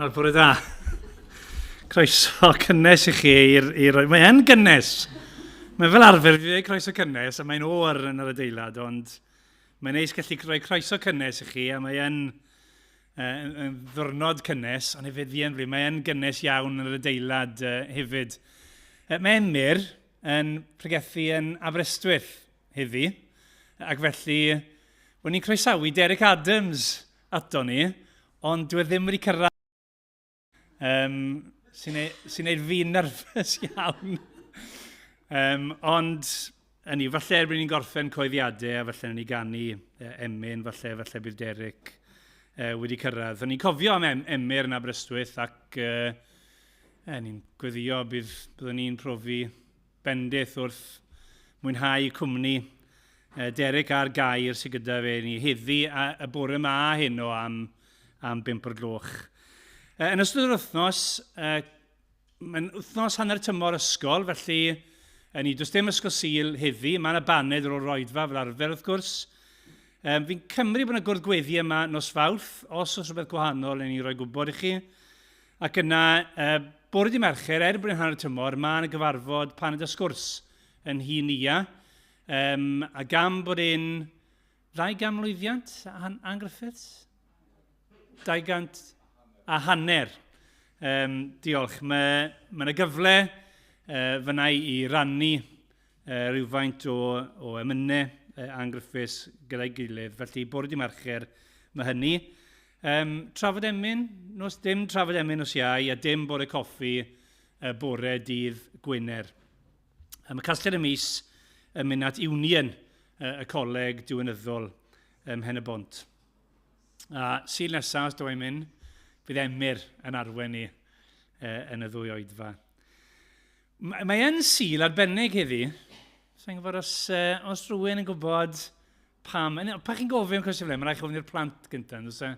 Wel, bore da. Croeso cynnes i chi i'r... i'r mae yn gynnes. Mae fel arfer, fi dweud croeso cynnes, a mae'n oer yn yr adeilad, ond mae'n neis gallu rhoi croeso cynnes i chi, a mae yn, yn ddwrnod cynnes, ond hefyd fi yn flin, mae yn gynnes iawn yn yr adeilad hefyd. Mae Emyr yn pregethu yn Aberystwyth heddi, ac felly, o'n ni'n croesawu Derek Adams ato ni, ond dwi e ddim wedi cyrraedd. Um, sy'n ei, sy neud fi'n nerfus iawn. Um, ond, hynny, falle erbyn ni'n gorffen coeddiadau a falle ni ganu emyn, falle, falle bydd Derek wedi cyrraedd. O'n i'n cofio am em Emyr yn Aberystwyth ac ni'n gweddio bydd, byddwn ni'n profi bendith wrth mwynhau cwmni Derek a'r gair sydd gyda fe ni heddi a y bore yma a heno am, am 5 o'r gloch. Yn ystod yr wythnos, mae'n wythnos hanner tymor ysgol, felly ni, does dim ysgol Sul heddi, mae yna baned ar ôl roedfa fel arfer wrth gwrs. Um, fi'n cymryd bod yna gwrdd gweddi yma nos Fawrth, os oes rhywbeth gwahanol, yn ni roi gwybod i chi. Ac yna, bore dy Mercher, er bod yn hanner tymor, mae yna gyfarfod paned a sgwrs yn nhŷ Nia. Um, a gan bod e'n ddau gan mlwyddiant, Ann Griffiths? 200 a hanner. Um, diolch. Mae, mae yna gyfle uh, fyna i rannu uh, rhywfaint o, o emynau Ann Griffiths gyda'i gilydd. Felly, bore di Mercher, mae hynny. Um, trafod emyn, nos, dim trafod emyn nos Iau, a dim bore coffi uh, bore dydd Gwener. Um, mae casgliad y mis yn mynd at Union uh, y coleg diwynyddol ym Mhen y Bont. A Sul nesaf, os dw i'n mynd, bydd Emyr yn arwen ni uh, yn y ddwy oedfa. Mae yn Sul arbennig heddi. Sa'n gwybod os, uh, os rhywun yn gwybod pam. Pa chi'n gofyn cwestiwn fel mae'n rhaid chi ofyn i'r plant gyntaf, yn e?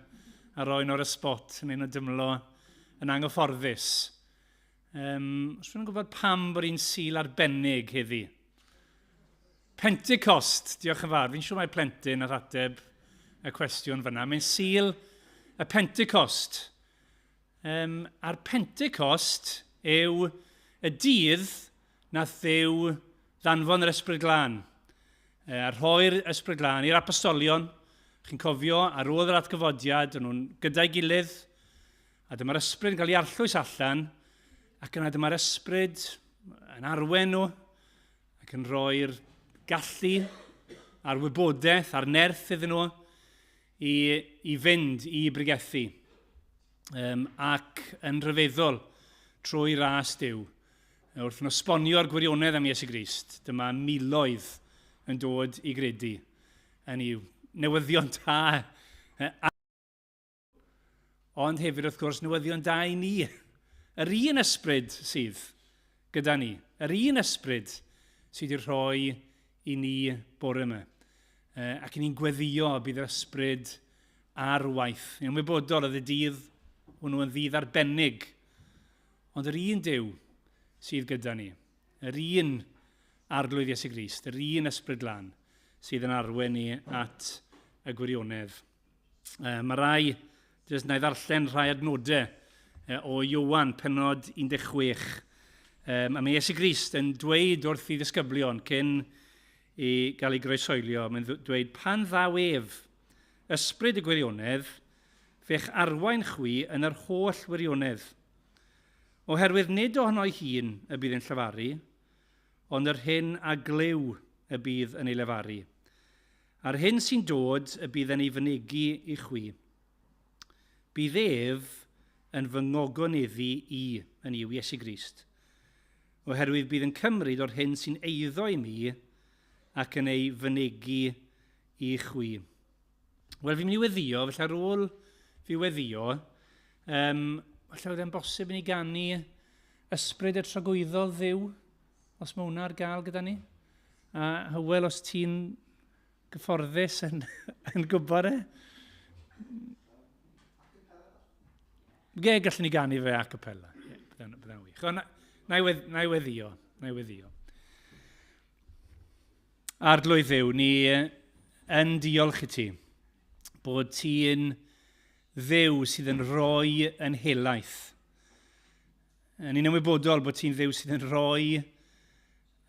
A roi nhw ar y spot, neu nhw dymlo yn anghyfforddus. Um, os rhywun yn gwybod pam bod hi'n Sul arbennig heddi? Pentecost, diolch yn fawr. Fi'n siŵr mai plentyn nath ateb y cwestiwn fyna. Mae'n Sul y Pentecost. Um, a'r Pentecost yw y dydd nath Dduw ddanfon yr Ysbryd Glân. E, a rhoi'r Ysbryd Glân i'r apostolion. Chi'n cofio, ar ôl yr atgyfodiad, o'n nhw'n gyda'i gilydd, a dyma'r Ysbryd yn cael ei arllwys allan, ac yna dyma'r Ysbryd yn arwen nhw, ac yn rhoi'r gallu a'r wybodaeth a'r nerth iddyn nhw i, i fynd i bregethu. Um, ac yn rhyfeddol trwy ras Duw. Wrth nhw esbonio'r gwirionedd am Iesu Grist, dyma miloedd yn dod i gredu. Yn i'w newyddion da Ond hefyd, wrth gwrs, newyddion da i ni. Yr un ysbryd sydd gyda ni. Yr un ysbryd sydd wedi rhoi i ni bore yma. Ac i ni'n gweddio bydd yr ysbryd ar waith. Ni'n ymwybodol oedd y dydd hwnnw yn ddydd arbennig. Ond yr un Duw sydd gyda ni. Yr un Arglwydd Iesu Grist, yr un ysbryd lân sydd yn arwain ni at y gwirionedd. Mae rai, jyst na i ddarllen rhai adnodau o Iowan, penod 16. A mae Iesu Grist yn dweud wrth i ddisgyblion cyn i gael ei groesoelio, mae'n dweud, pan ddaw ef, ysbryd y gwirionedd, fe'ch arwain chwi yn yr holl wirionedd. Oherwydd nid ohono'i hun y bydd yn llefaru, ond yr hyn a glyw y bydd yn ei lefaru. A'r hyn sy'n dod y bydd yn ei fynegi i chwi. Bydd ef yn fy ngogoneddu i, yn yw Iesu Grist, oherwydd bydd yn cymryd o'r hyn sy'n eiddo i mi ac yn ei fynegi i chwi. Wel, fi'n mynd i weddio, felly ar ôl fi weddio, falle oedd e'n bosib i ni ganu Ysbryd y Tragwyddol Dduw, os mae hwnna ar gael gyda ni. A Hywel, os ti'n gyfforddus yn, yn gwybod e. Ie, gallwn ni ganu fe a cappella. Ie, bydde'n bydde wych. O, na, na, i wedd, na i weddio, na i weddio. Arglwydd Dduw, ni yn diolch i ti bod ti'n Dduw sydd yn rhoi yn helaeth. Ni'n ymwybodol bod ti'n Dduw sydd yn rhoi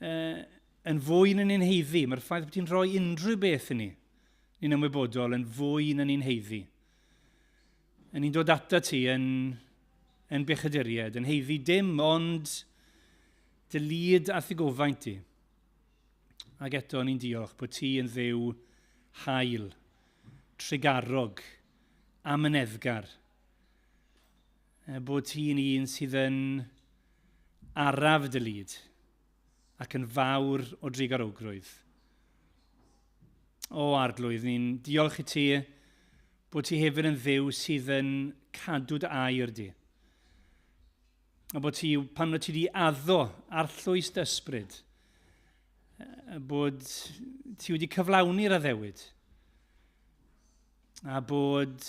yn fwy na ni'n heiddi. Mae'r ffaith bod ti'n rhoi unrhyw beth i ni, ni'n ymwybodol yn fwy na ni'n heiddi. Yn ni'n dod ata ti yn, yn bechaduried, yn heiddi dim ond dy lid a thygofaint di. Ac eto ni'n diolch bod ti yn Dduw hael, trugarog, amyneddgar. Bod ti'n un sydd yn araf dy lid ac yn fawr o drugarogrwydd. O Arglwydd, ni'n diolch i ti bod ti hefyd yn Dduw sydd yn cadw dy air di. A bod ti, pan wyt ti wedi addo arllwys dy ysbryd, bod ti wedi cyflawni'r addewid, a bod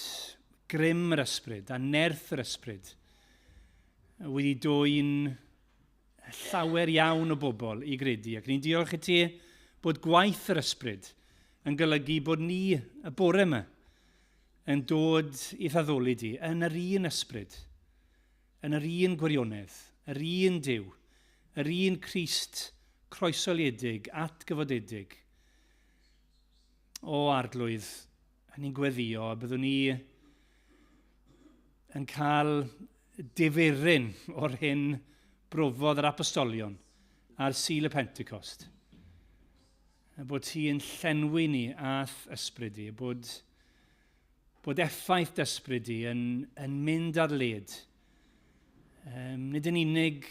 grym yr ysbryd a nerth yr ysbryd wedi dwyn llawer iawn o bobl i gredu. Ac ni'n diolch i ti bod gwaith yr ysbryd yn golygu bod ni y bore yma yn dod i'th addoli di yn yr un ysbryd, yn yr un gwirionedd, yr un Duw, yr un Crist croesoliedig, atgyfodedig. O Arglwydd, ni'n gweddio, byddwn ni yn cael diferyn o'r hyn brofodd yr apostolion ar Sul y Pentecost. Bod ti'n llenwi ni a'th ysbryd di, bod, bod effaith dy ysbryd di yn, yn mynd ar led. Um, nid yn unig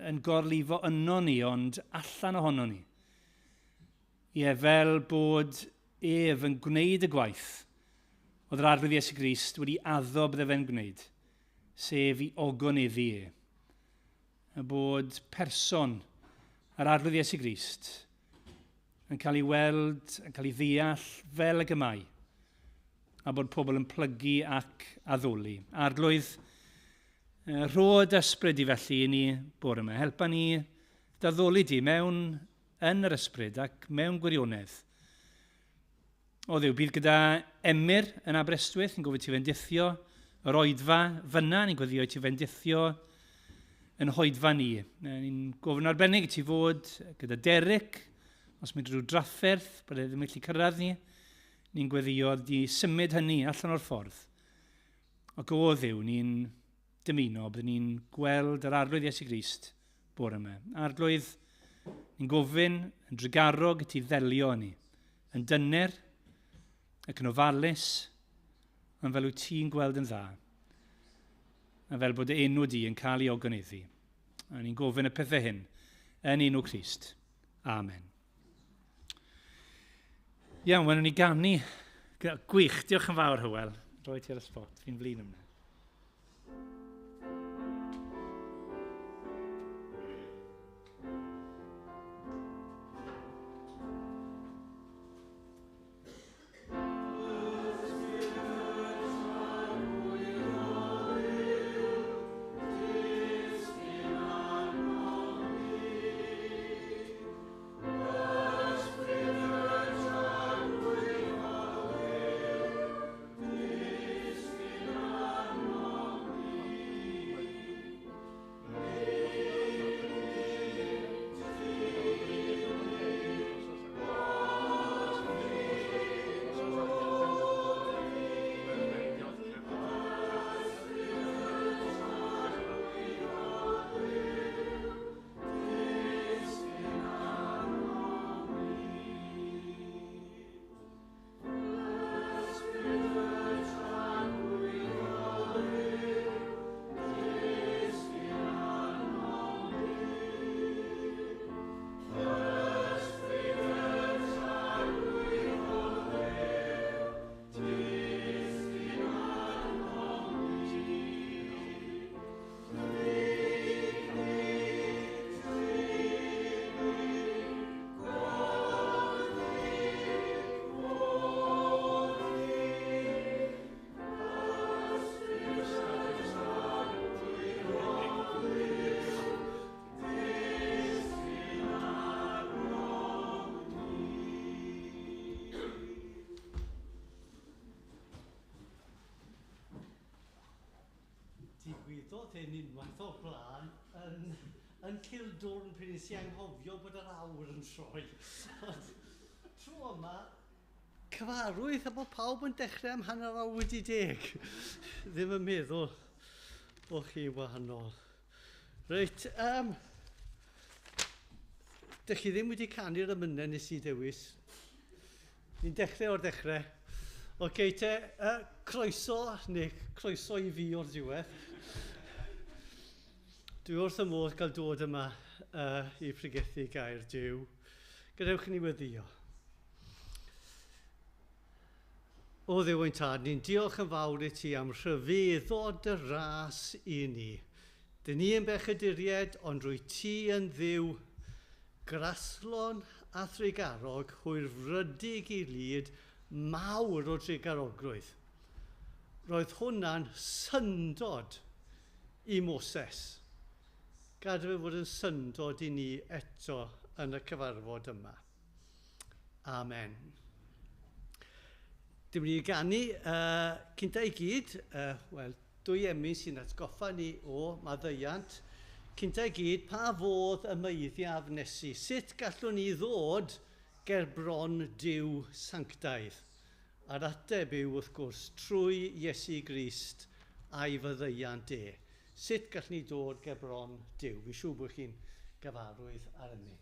yn gorlifo yno ni, ond allan ohono ni. Ie, fel bod ef yn gwneud y gwaith oedd yr Arglwydd Iesu Grist wedi addo bydde fe'n gwneud, sef i ogoneddu e. A bod person yr Arglwydd Iesu Grist yn cael ei weld, yn cael ei ddeall fel ag y mae, a bod pobl yn plygu ac addoli. Arglwydd, rho dy ysbryd i felly i ni bore yma. Helpa ni d'addoli di mewn yn yr ysbryd ac mewn gwirionedd. O Dduw, bydd gyda Emyr yn Aberystwyth, yn gofyn ti fendithio yr oedfa fyna, ni'n gweddio i ti fendithio yn hoedfa ni. Ni'n gofyn arbennig i ti fod gyda Derek, os mae rhyw drafferth, bod e ddim yn gallu cyrraedd ni, ni'n gweddio di symud hynny allan o'r ffordd. Ac o Dduw, ni'n dymuno, byddwn ni'n gweld yr Arglwydd Iesu Grist bore yma. Arglwydd, ni'n gofyn yn drugarog i ti ddelio â ni, yn dyner ac yn ofalus, ond fel wyt ti'n gweld yn dda, a fel bod dy enw di yn cael ei ogoneddu. A ni'n gofyn y pethau hyn yn enw Crist. Amen. Iawn, welwn ni ganu Gwych, diolch yn fawr Hywel. Roi ti ar y spot, fi'n flin am hynny. Digwyddodd hyn unwaith o'r blaen yn Cildwrn pryd nes i anghofio bod yr awr yn troi. Ond tro yma, cyfarwydd a bod pawb yn dechrau am 10:30. Ddim yn meddwl bod chi wahanol. Reit, dych chi ddim wedi canu'r emynau nes i dewis. Ni'n dechrau o'r dechrau. Oce, te, croeso, neu croeso i fi o'r diwedd. Dwi wrth y modd cael dod yma i pregethu gair Duw. Gadewch i ni weddïo. O Dduw ein Tad, ni'n diolch yn fawr i ti am rhyfeddod dy ras i ni. Dyn ni yn bechaduriaid, ond rwy ti yn Dduw graslon a thrugarog, hwyrfrydig i lid, mawr o drugarogrwydd. Roedd hwnna'n syndod i Moses. Gad fe fod yn syndod i ni eto yn y cyfarfod yma. Amen. Dwi'n mynd i ganu cynta i gyd, wel, dwy emyn sy'n atgoffa ni o maddeuant. Cynta i gyd, pa fodd y meiddiaf nesu? Sut gallwn ni ddod ger bron Duw sanctaidd? A'r ateb yw, wrth gwrs, trwy Iesu Grist a'i faddeuant e. Sut gallwn ni dod ger bron Duw? Fi'n siŵr bod chi'n gyfarwydd ar hynny.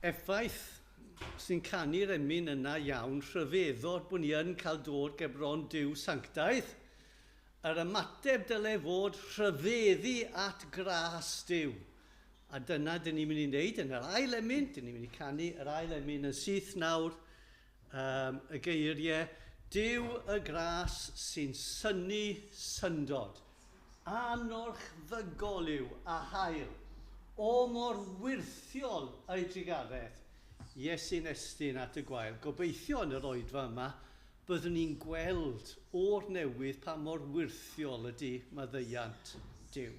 Effaith sy'n canu'r emyn yna iawn, rhyfeddod bod ni yn cael dod gebron Duw sanctaidd. Yr ymateb dyle fod rhyfeddu at gras Duw. A dyna dyn ni'n mynd i wneud yn yr ail emyn. Dyn ni'n mynd i canu yr ail emyn yn syth nawr. Y geiriau, Duw y gras sy'n synnu syndod. Anorchfygol yw a hael. O mor wyrthiol ei drugaredd. Iesu'n estyn at y gwael. Gobeithio yn yr oedfa yma, byddwn ni'n gweld o'r newydd pa mor wyrthiol ydy maddeuant Duw.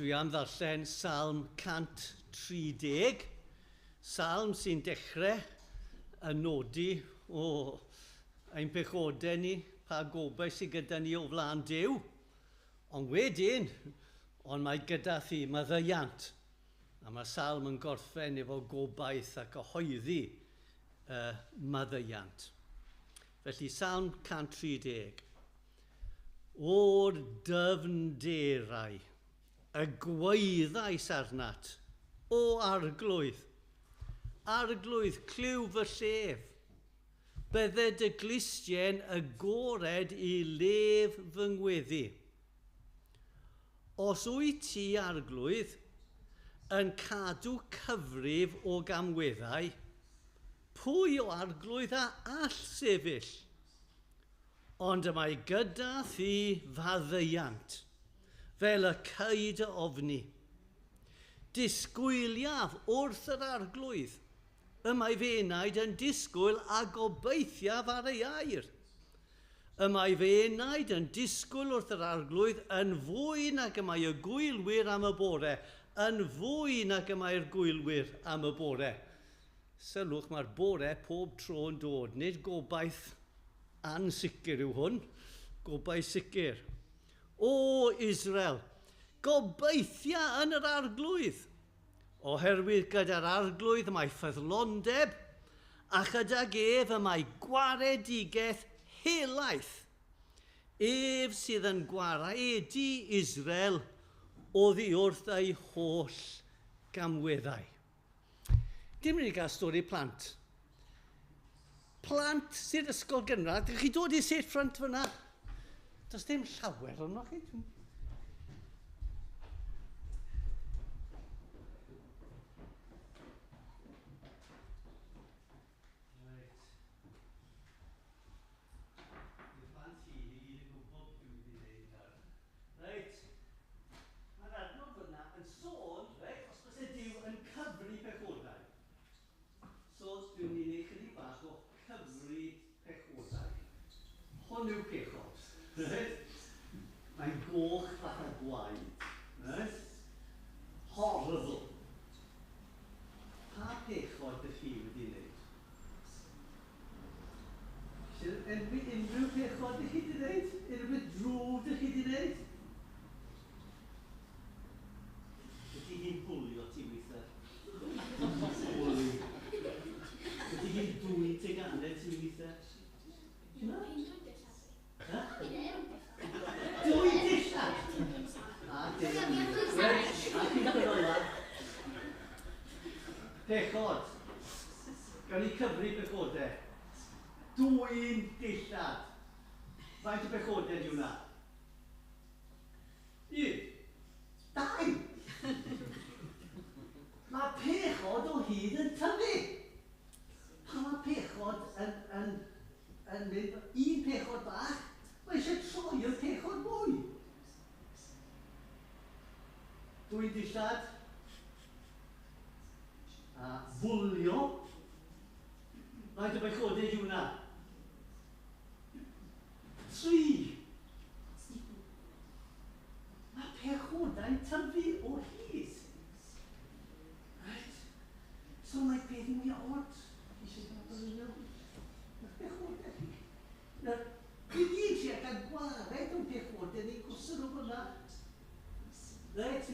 Dwi am ddarllen Salm 130, Salm sy'n dechrau yn nodi o ein pechodau ni, pa gobaith sydd gyda ni o flaen Duw. Ond wedyn, ond mae gyda thi maddeuant. A mae Salm yn gorffen efo gobaith a cyhoeddi maddeuant. Felly Salm 130. O'r dyfnderau, y gwaeddais arnat, o Arglwydd. Arglwydd, clyw fy llef. Bydded y glustien agored i lef fy ngweddi. Os wyt ti, Arglwydd, yn cadw cyfrif o gamweddau, pwy o Arglwydd a all sefyll? Ond y mae gyda thi faddeuant, fel y caed y ofni. Disgwyliaf wrth yr Arglwydd, y mae fy enaid yn disgwyl a gobeithiaf ar ei air. Y mae fy enaid yn disgwyl wrth yr Arglwydd yn fwy nag y mae y gwylwyr am y bore, yn fwy nag y mae'r gwylwyr am y bore. Sylwch, mae'r bore pob tro yn dod, nid gobaith ansicr yw hwn, gobaith sicr. O Israel, gobeithia yn yr Arglwydd, oherwydd gyda'r Arglwydd mae ffyddlondeb, a chydag ef y mae gwaredigaeth helaeth. Ef sydd yn gwaredu Israel oddi wrth ei holl gamweddau. Dim rili gael stori plant. Plant sydd ysgol gynradd, ydych chi dod i set ffrant fyna? Does dim llawer ono chi. Hwn yw pechod. Right? Mae'n goch fatha gwaed. Right? Horrible. Pa pechod ydych chi wedi wneud? Sydd enwi unrhyw pechod ydych chi wedi wneud? Unrhyw beth drwg ydych chi wedi wneud? Ydy hi'n bwlio ti weithiau? Bwli. Ydy hi'n dwyn teganau ti weithiau? Na? Dwy dillad? A dim. A chi'n dod. Pechod. Gawn ni cyfri pechodau. Dwyn dillad. Faint o pechodau di hwnna? 1, 2. Mae pechod o hyd yn tyfu. Pan mae pechod yn mynd, un pechod bach, mae eisiau troi yn pechod mwy. Dwyn dillad, a bwlio. Faint o bechodau yw hwnna? 3. Mae pechodau'n tyfu o hyd. Right? So mae peth mwy od eisiau cael yn iawn. Mae pechodau chi. Nawr, dwi ni'n trio cael gwared o'n pechodau ni, gosod nhw fyna. Right?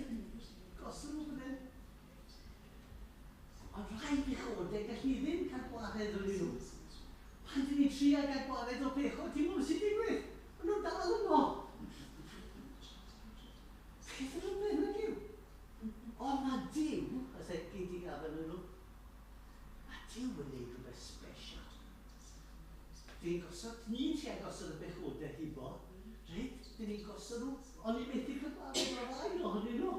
Gosod nhw fyna. Ond rhai pechodau gallu ni ddim cael gwared o'n nhw. Pan dyn ni'n trio cael gwared o pechod, ti'n gwybod sy'n digwydd? Maen nhw'n dal yno. Peth yn ymwneud nag yw. Ond mae Duw, os e gyd i gafel yn nhw, mae Duw yn gwneud rhywbeth special. Dyn ni'n gosod, ni'n trio gosod y pechodau hibo, reit? Dyn ni'n gosod nhw, ond ni'n methu cael gwared o'r rai ohonyn nhw.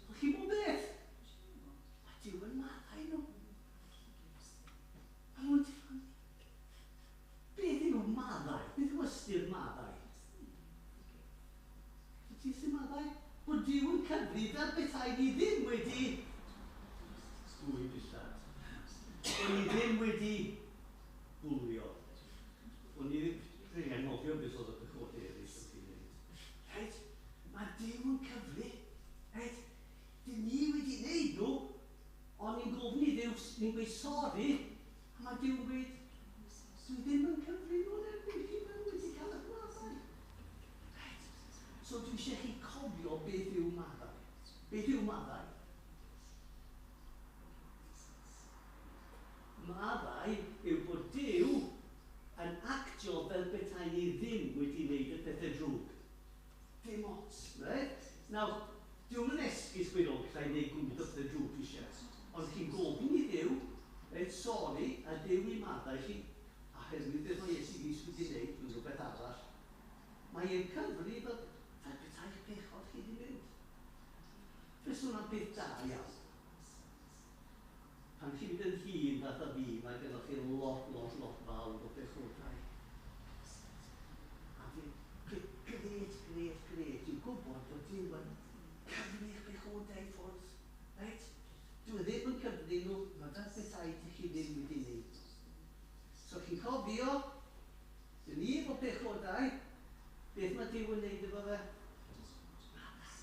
Ond chi'n bod beth? Mae Duw yn maddau nhw. Mae nhw'n diflannu. Beth yw maddau? Beth yw ystyr maddau? Ti sy'n maddau? Bod Duw yn cyfri fel petai ni ddim wedi dwyn dillad. O'n ni ddim wedi bwlio. O'n ni ddim... Dwi'n anghofio beth oedd y pechodau eraill oedd chi'n gwneud. Right? Mae Duw yn cyfri. Right? Dyn ni wedi wneud nhw, ond ni'n gofyn i Dduw, ni'n gweud sori, a mae Duw yn gweud, dwi ddim yn cyfri nhw'n erbyn chi, maen nhw wedi cael eich maddau. Right? So dwi eisiau chi cofio beth yw maddau. Beth yw maddau? Maddau yw bod Duw yn actio fel petai ni ddim wedi wneud y pethau drwg. Dim ots, right? Nawr, Duw yn esgus gweud, o, gallai wneud gwmnod o pethau drwg dwi eisiau. Ond chi'n gofyn i Dduw, reit, sori, a Duw i maddau chi, a herwydd beth mae Iesu Grist wedi wneud, mae'n rhywbeth arall. Mae e'n cyfri fel petai'ch pechod chi wedi mynd. Fe sôn am peth da iawn. Pan chi'n mynd yn hŷn fatha fi, mae gennych chi lot, lot, lot fawr o bechodau. A fe, peth grêt, grêt, grêt yw gwybod bod Duw yn cyfri eich pechodau i ffwrdd. Reit? Dyw e ddim yn cyfri nhw, mae fel petai chi ddim wedi wneud. So chi'n cofio, dyn ni efo pechodau, beth mae Duw yn wneud efo fe? Maddau.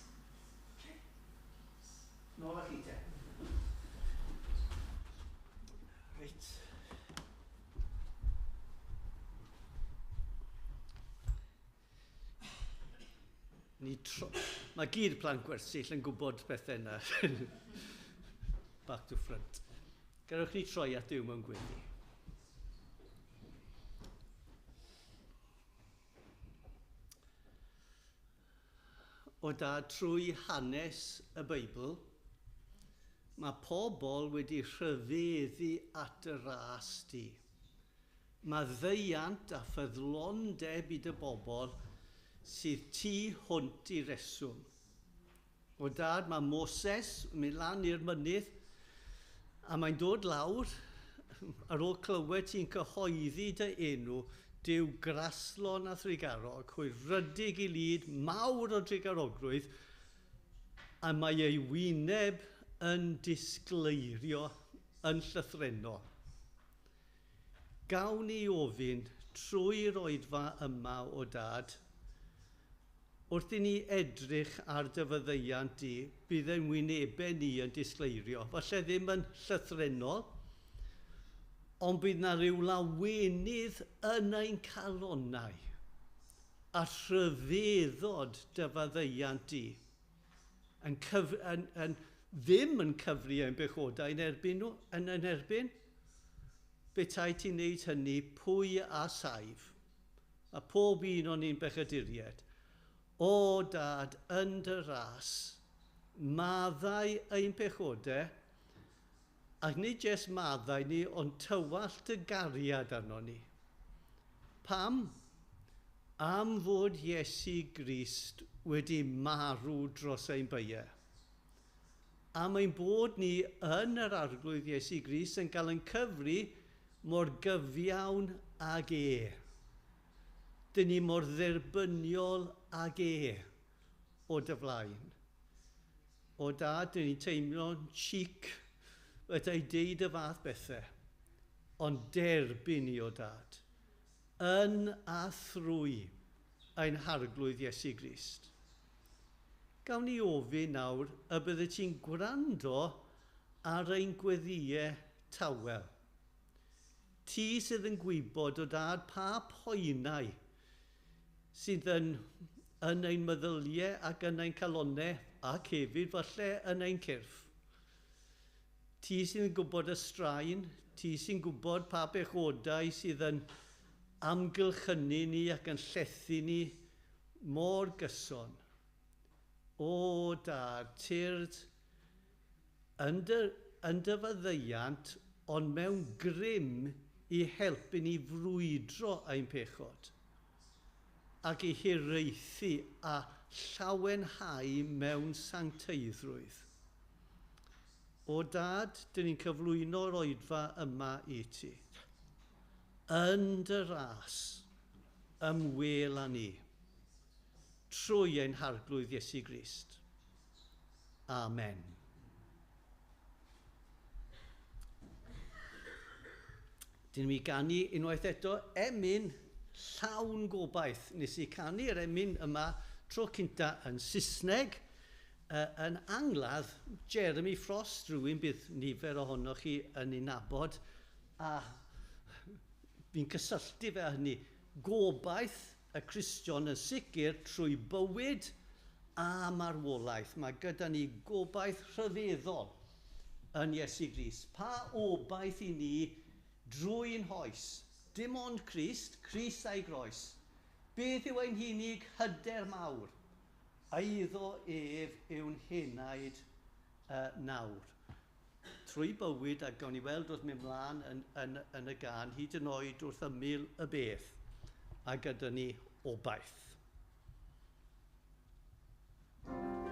Okay. Nôl â chi te. Reit. Mae gyd plant gwersyll yn gwybod bethau yna. Back to front. Gadewch ni troi at Duw mewn gweddi. O Dad, trwy hanes y Beibl, mae pobl wedi rhyfeddu at y ras di. Mae ddeiant a ffyddlondeb i dy bobl sydd tu hwnt i reswm. O Dad, mae Moses yn mynd lan i'r mynydd a mae'n dod lawr ar ôl clywed ti'n cyhoeddi dy enw, Duw graslon a thrugarog, hwyrfrydig i lid, mawr o drugarogrwydd, a mae ei wyneb yn disgleirio yn llythrennol. Gawn ni ofyn trwy'r oedfa yma o Dad, wrth i ni edrych ar dy faddeuant di, bydd ein wynebau ni yn disgleirio. Falle ddim yn llythrennol, ond bydd na ryw lawenydd yn ein calonnau a rhyfeddod dy faddeuant di. Yn ddim yn cyfri ein bechodau yn erbyn nhw, yn erbyn. Petai ti'n neud hynny, pwy a saif? A pob un o'n ni'n bechaduriaid. O Dad, yn dy ras, maddau ein pechodau, ac nid jyst maddau ni, ond tywallt y gariad arno ni. Pam? Am fod Iesu Grist wedi marw dros ein beiau. Am ein bod ni yn yr Arglwydd Iesu Grist yn cael ein cyfri mor gyfiawn ag e. Dyn ni mor dderbyniol ag e o dy flaen. O Dad, dyn ni'n teimlo'n chic wedi deud y fath bethau, ond derbyn ni o Dad, yn a thrwy ein Harglwydd Iesu Grist. Gawn ni ofyn nawr y bydde ti'n gwrando ar ein gweddïau tawel. Ti sydd yn gwybod o Dad pa poenau sydd yn ein meddyliau ac yn ein calonnau ac hefyd falle yn ein cyrff. Ti sydd yn gwybod y straen, ti sy'n gwybod pa bechodau sydd yn amgylchynu ni ac yn llethu ni mor gyson. O Dad, tyrd yn dy faddeuant, ond mewn grym i helpu ni frwydro ein pechod ac i hiraethu a llawenhau mewn sancteiddrwydd. O Dad, dyn ni'n cyflwyno'r oedfa yma i ti. Yn dy ras, ymwel â ni, trwy ein Harglwydd Iesu Grist. Amen. Dyn ni'n ganu unwaith eto emyn llawn gobaith. Nes i canu'r emyn yma tro cynta yn Saesneg, yn angladd Jeremy Frost, rhywun bydd nifer ohonoch chi yn ei nabod, a fi'n cysylltu fe hynny. Gobaith y Cristion yn sicr trwy bywyd a marwolaeth. Mae gyda ni gobaith rhyfeddol yn Iesu Grist. Pa obaith i ni drwy'n hoes? Dim ond Crist, Crist a'i groes. Beth yw ein hunig hyder mawr? Eiddo ef yw'n henaid nawr. Trwy bywyd, a gawn ni weld wrth mynd mlaen yn y gân, hyd yn oed wrth ymyl y beth, a gyda ni obaith. Now,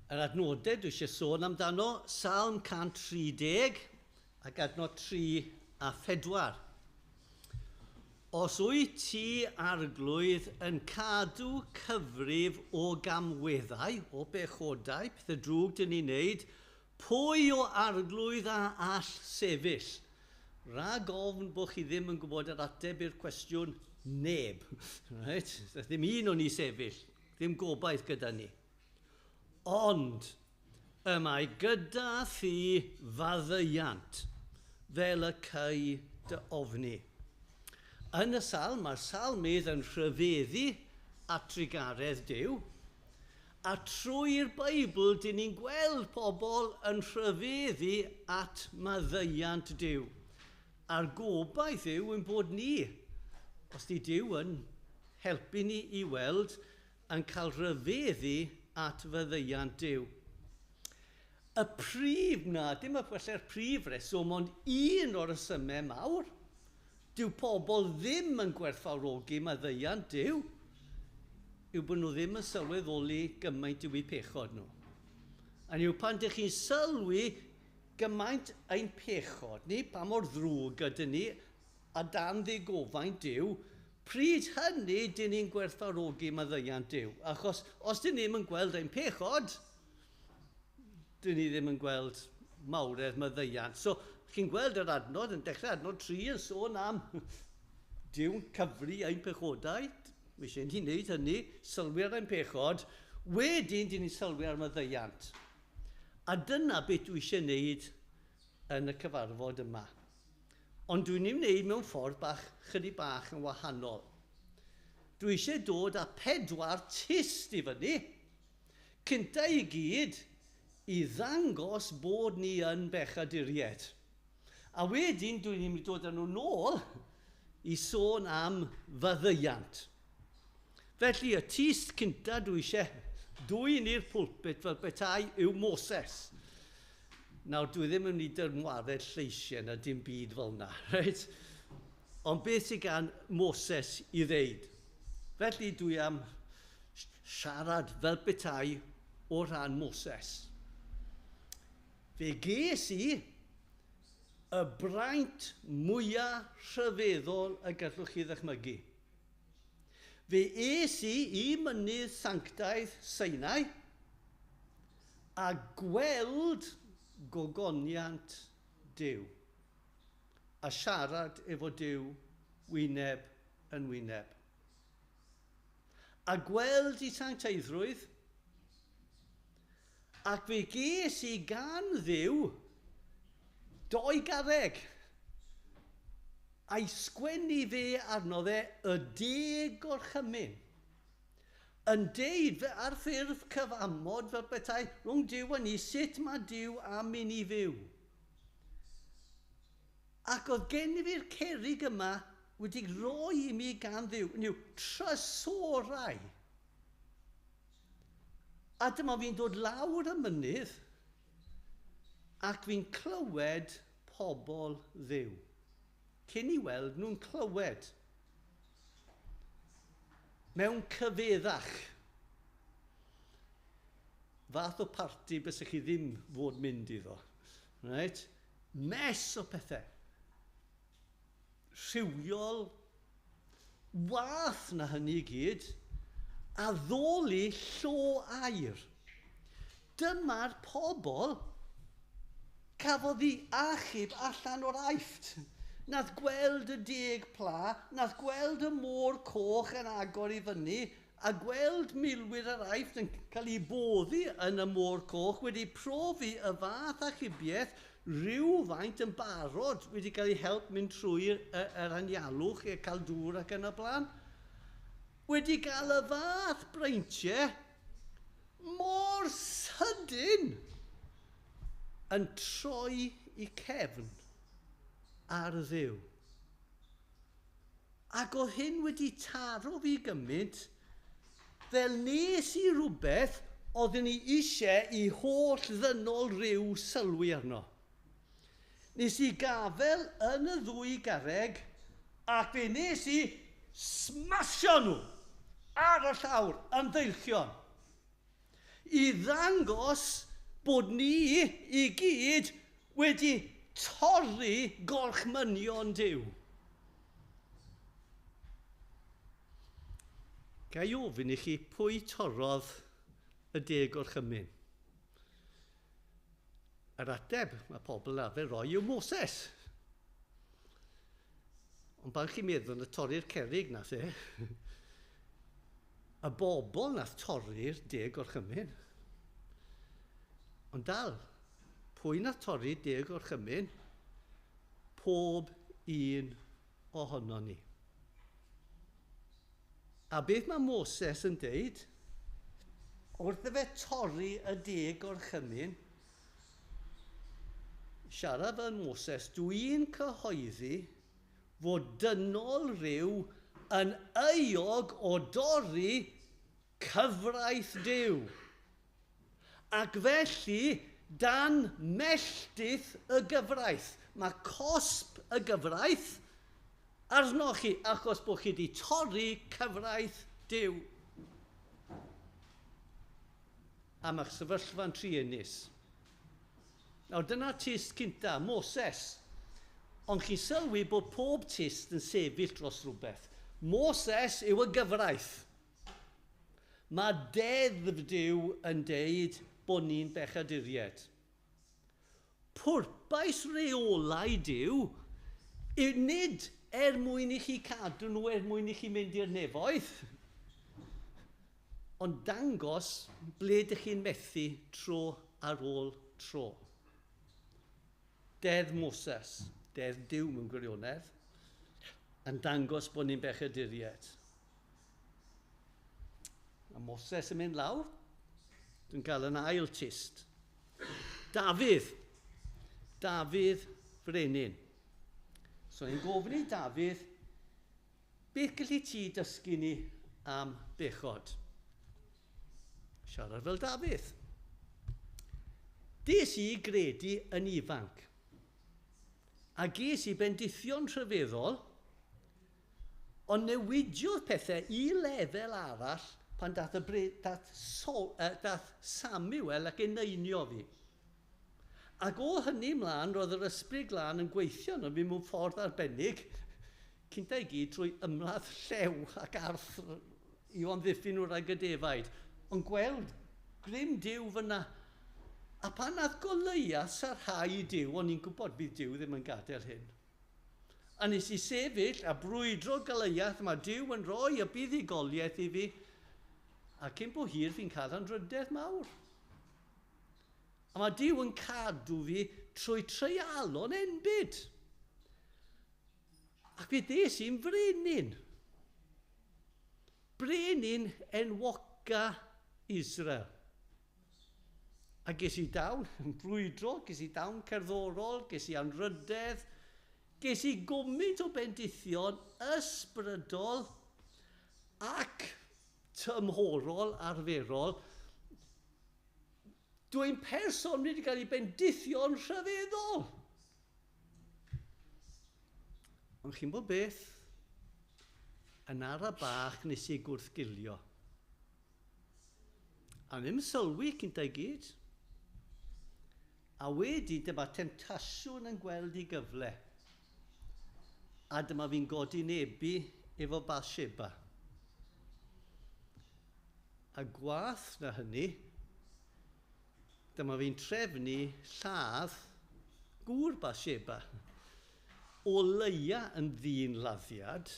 Yr adnodau dwi eisiau sôn amdano, Salm 130 ac adnod 3 a 4. Os wyt ti arglwydd yn cadw cyfrif o gamweddau, o bechodau, pethau drwg dyn ni'n neud, pwy o arglwydd a all sefyll? Rhag ofn bod chi ddim yn gwybod yr ateb i'r cwestiwn, neb. Right? Ddim un o'n ni sefyll, ddim gobaith gyda ni. Ond y mae gyda thi faddeuant fel y cei dy ofni. Yn y salm, mae'r salmydd yn rhyfeddu at trugaredd Duw, a trwy'r Beibl, dyn ni'n gweld pobl yn rhyfeddu at maddeuant Duw. A'r gobaith yw yn bod ni, os di Duw yn helpu ni i weld, yn cael rhyfeddu at faddeuant Duw. Y prif na, dim y falle'r prif reswm, ond un o'r resymau mawr, dyw pobl ddim yn gwerthfawrogi maddeuant Duw, yw bod nhw ddim yn sylweddoli gymaint yw eu pechod nhw. A yw pan dych chi'n sylwi gymaint ein pechod ni, pa mor ddrwg ydyn ni, a dan ddigofaint Duw, pryd hynny dyn ni'n gwerthfawrogi maddeuant Duw. Achos os dyn ni'm yn gweld ein pechod, dyn ni ddim yn gweld mawredd maddeuant. So, chi'n gweld yr adnod, yn dechrau adnod 3 yn sôn am Duw'n cyfri ein pechodau, mae eisiau ni wneud hynny, sylwi ar ein pechod, wedyn dyn ni'n sylwi ar maddeuant. A dyna beth dwi eisiau wneud yn y cyfarfod yma. Ond dwi'n ei wneud mewn ffordd bach, chydig bach yn wahanol. Dwi eisiau dod â 4 tyst i fyny, cynta i gyd, i ddangos bod ni yn bechaduriaid. A wedyn dwi'n mynd i dod â nhw nôl i sôn am faddeuant. Felly y tyst cynta dwi eisiau dwyn i'r pulpit fel petai yw Moses. Nawr, dwi ddim yn mynd i dyrmwared lleisiau na dim byd fel yna, reit? Ond beth sydd gan Moses i ddeud? Felly dwi am siarad fel petai o ran Moses. Fe ges i y braint mwyaf rhyfeddol y gallwch chi ddychmygu. Fe es i i mynydd sanctaidd Sinai a gweld gogoniant Duw a siarad efo Duw wyneb yn wyneb. A gweld ei sancteiddrwydd, ac fe ges i gan Dduw 2 garreg a'i sgwennu fe arno fe y 10 gorchymyn, yn deud fe ar ffurf cyfamod fel petai rhwng Duw a ni, sut mae Duw am i ni fyw. Ac oedd gen i fi'r cerrig yma wedi rhoi i mi gan Dduw, yw trysorau. A dyma fi'n dod lawr y mynydd ac fi'n clywed pobl Dduw. Cyn i weld nhw'n clywed. Mewn cyfeddach. Fath o parti bysech chi ddim fod mynd iddo. Right? Mess o pethau. Rhywiol, wath na hynny i gyd, a ddoli llo aur. Dyma'r pobl cafodd ei achub allan o'r Aifft. Nath gweld y 10 pla, nath gweld y môr coch yn agor i fyny, a gweld milwyr yr Aifft yn cael ei boddi yn y môr coch, wedi profi y fath achubiaeth rhywfaint yn barod, wedi cael ei help mynd trwy'r yr anialwch i cael dŵr ac yn y blaen. Wedi cael y fath breintiau mor sydyn yn troi i cefn ar Dduw. Ac oedd hyn wedi taro fi gymaint fel nes i rhywbeth oeddwn i eisiau i holl ddynol ryw sylwi arno. Nes i gafel yn y 2 garreg ac fe nes i smasio nhw ar y llawr yn ddeilchion. I ddangos bod ni i gyd wedi torri gorchmynion Duw. Ga i ofyn i chi pwy torrodd y deg gorchymyn? Yr ateb mae pobl arfer roi yw Moses. Ond pan chi'n meddwl na torri'r cerrig nath e, y bobl nath torri'r deg gorchymyn. Ond dal, pwy nath torri deg gorchymyn? Pob un ohono ni. A beth mae Moses yn deud? Wrth fe torri y deg gorchymyn, siarad fel Moses, dwi'n cyhoeddi fod dynol rhyw yn euog o dorri cyfraith Duw. Ac felly, dan melltith y gyfraith. Mae cosb y gyfraith arnoch chi achos bod chi wedi torri cyfraith Duw. A mae'ch sefyllfa'n truenus. Nawr dyna tyst cynta, Moses. Ond chi'n sylwi bod pob tyst yn sefyll dros rhywbeth. Moses yw y gyfraith. Mae deddf Duw yn deud bod ni'n bechaduriaid. Pwrpais reolau Duw yw nid er mwyn i chi cadw nhw, er mwyn i chi mynd i'r nefoedd, ond dangos ble dych chi'n methu tro ar ôl tro. Deddf Moses, deddf Duw mewn gwirionedd, yn dangos bod ni'n bechaduriaid. A Moses yn mynd lawr, dwi'n cael yn ail tyst. Dafydd, Dafydd Frenin. So ni'n gofyn i Dafydd, beth gallu ti dysgu ni am bechod? Siarad fel Dafydd. Des i gredu yn ifanc, a ges i bendithio'n rhyfeddol, ond newidiodd pethau i lefel arall pan dath, y dath, so, dath Samuel ac eneinio fi. Ac o hynny mlaen, roedd yr ysbryd glân yn gweithio arno fi mewn ffordd arbennig, cynta i gyd trwy ymladd llew ac arth i amddiffyn nhw rhag y defaid. Ond gweld grym Duw fyna. A pan nath Goliath sarhau Duw, o'n i'n gwybod bydd Duw ddim yn gadael hyn. A nes i sefyll a brwydro Goliath, mae Duw yn rhoi y buddugoliaeth i fi. A cyn bo hir fi'n cael anrhydedd mawr. A mae Duw yn cadw fi trwy treialon enbyd. Ac fe ddes i'n frenin. Brenin enwoca Israel. A ges i dawn yn brwydro, ges i dawn cerddorol, ges i anrhydedd, ges i gymaint o bendithion ysbrydol ac tymhorol arferol. Dwi'n person wedi cael ei bendithio'n rhyfeddol. Ond chi'n bod beth? Yn ara bach nes i gwrthgilio. A ddim sylwi cynta i gyd. A wedi dyma temtasiwn yn gweld i gyfle. A dyma fi'n godi nebu efo Bathsheba. A gwath na hynny, dyma fi'n trefnu lladd gŵr Bathsheba. O leia yn ddyn laddiad,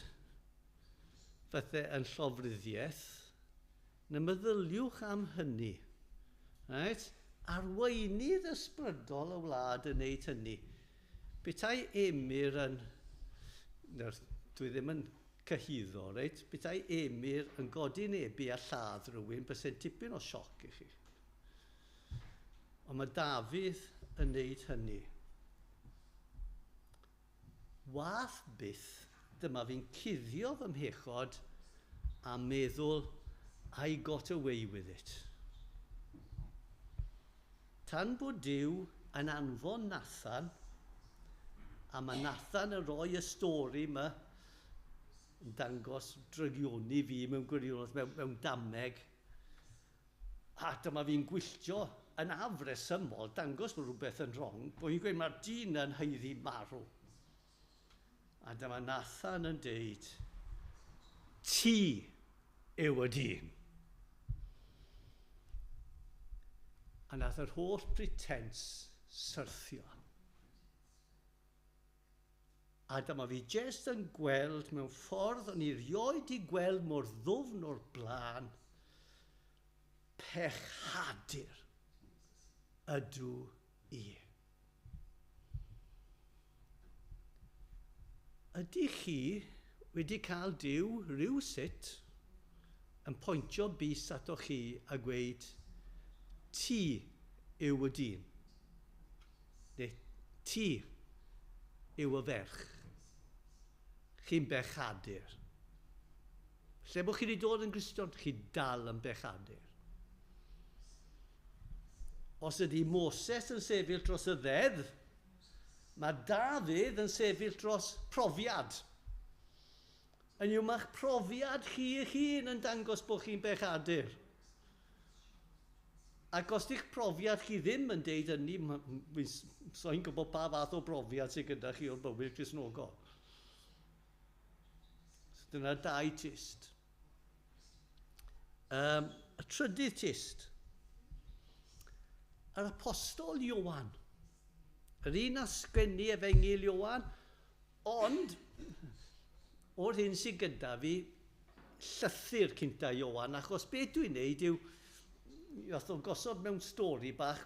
fatha yn llofruddiaeth, na meddyliwch am hynny. Right? Arweinydd ysbrydol y wlad yn neud hynny. Petai Emyr yn... Nawr, dwi ddim yn cyhuddo, reit? Petai Emyr yn godi nebu a lladd rhywun, byse'n tipyn o sioc i chi. Ond mae Dafydd yn neud hynny. Wath byth, dyma fi'n cuddio fy mhechod a meddwl, I got away with it. Tan bod Duw yn anfon Nathan, a mae Nathan yn rhoi y stori yma, yn dangos drygioni fi mewn gwirionedd, mewn dameg. A dyma fi'n gwylltio yn afresymol, dangos bod rhywbeth yn wrong, bod fi'n gweud mae'r dyn yn haeddu marw. A dyma Nathan yn deud, ti yw y dyn. A nath yr holl pretence syrthio. A dyma fi jyst yn gweld mewn ffordd o'n i rioed di gweld mor ddwfn o'r blaen, pechadur ydw i. Ydych chi wedi cael Duw rhywsut yn pwyntio bys atoch chi a gweud, ti yw y dyn, neu ti yw y ferch, chi'n bechadur. Lle bod chi wedi dod yn Gristion, chi dal yn bechadur. Os ydy Moses yn sefyll dros y ddeddf, mae Dafydd yn sefyll dros profiad. Yn yw mae'ch profiad chi eich hun yn dangos bod chi'n bechadur. Ac os di'ch profiad chi ddim yn deud hynny, so'n gwybod pa fath o brofiad sydd gyda chi o'r bywyd Cristnogol. So dyna dau tyst. Y trydydd tyst. Yr apostol Ioan. Yr un a sgwennu Efengyl Ioan, ond o'r hyn sydd gyda fi, llythyr cynta Ioan, achos beth dwi'n neud yw, fath o gosod mewn stori bach,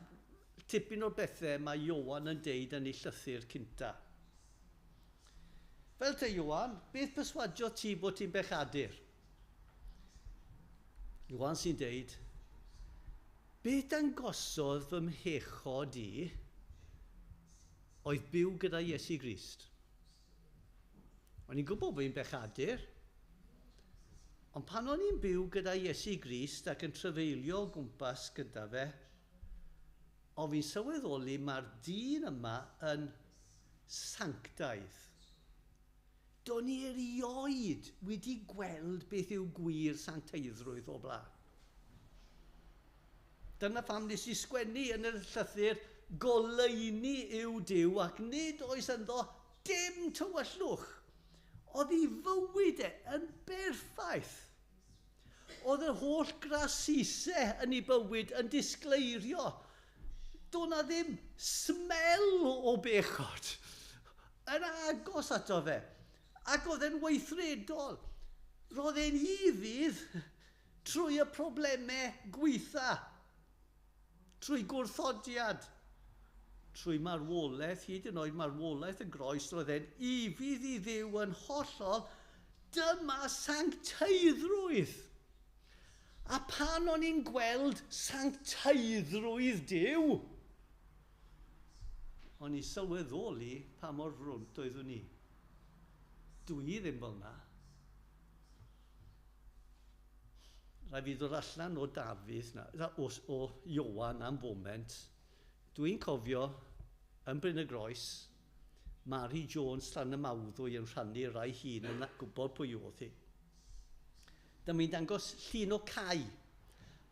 tipyn o'r bethau mae Ioan yn deud yn ei llythyr cynta. Fel te Ioan, beth perswadio ti bod ti'n bechadur? Ioan sy'n deud, beth dangosodd fy mhechod i oedd byw gyda Iesu Grist. O'n i'n gwybod bod fi'n bechadur, ond pan o'n i'n byw gyda Iesu Grist ac yn trafeilio o gwmpas gyda fe, o'n fi'n sylweddoli mae'r dyn yma yn sanctaidd. Do'n i erioed wedi gweld beth yw gwir sancteiddrwydd o blaen. Dyna pham nes i sgwennu yn y llythyr, goleuni yw Duw ac nid oes ynddo dim tywyllwch. Oedd ei fywyd e yn berffaith. Oedd yr holl grasusau yn ei bywyd yn disgleirio. Doedd na ddim smell o bechod yn agos ato fe. Ac oedd e'n weithredol. Roedd e'n ufudd trwy y problemau gweitha, trwy gwrthodiad, trwy marwolaeth, hyd yn oed marwolaeth y groes, roedd e'n ufudd i Dduw yn hollol. Dyma sancteiddrwydd. A pan o'n i'n gweld sancteiddrwydd Duw, o'n i'n sylweddoli pa mor frwnt oeddwn i. Dwi ddim fel na. Rhaid fi ddod allan o Dafydd, na, o Ioan am foment. Dwi'n cofio yn Bryn y Groes, Mary Jones Llanymawddwy yn rhannu rai hun yn gwybod pwy oedd hi. Dyma hi'n dangos llun o cae,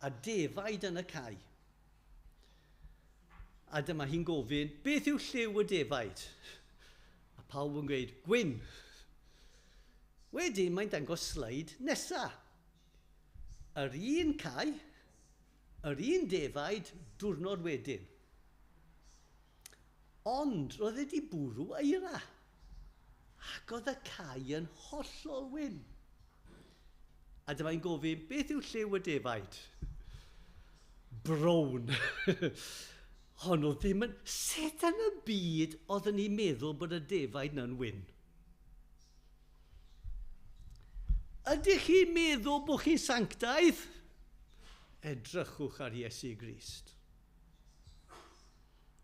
a defaid yn y cae. A dyma hi'n gofyn, beth yw lliw y defaid? A pawb yn gweud, gwyn. Wedyn mae'n dangos sleid nesa. Yr un cae, yr un defaid, diwrnod wedyn. Ond roedd wedi bwrw eira. Ac oedd y cae yn hollol wyn. A dyma hi'n gofyn, beth yw lliw y defaid? Brown. Ond oedd ddim yn... Sut yn y byd oedden ni'n meddwl bod y defaid na'n wyn? Ydych chi'n meddwl bod chi'n sanctaidd? Edrychwch ar Iesu Grist.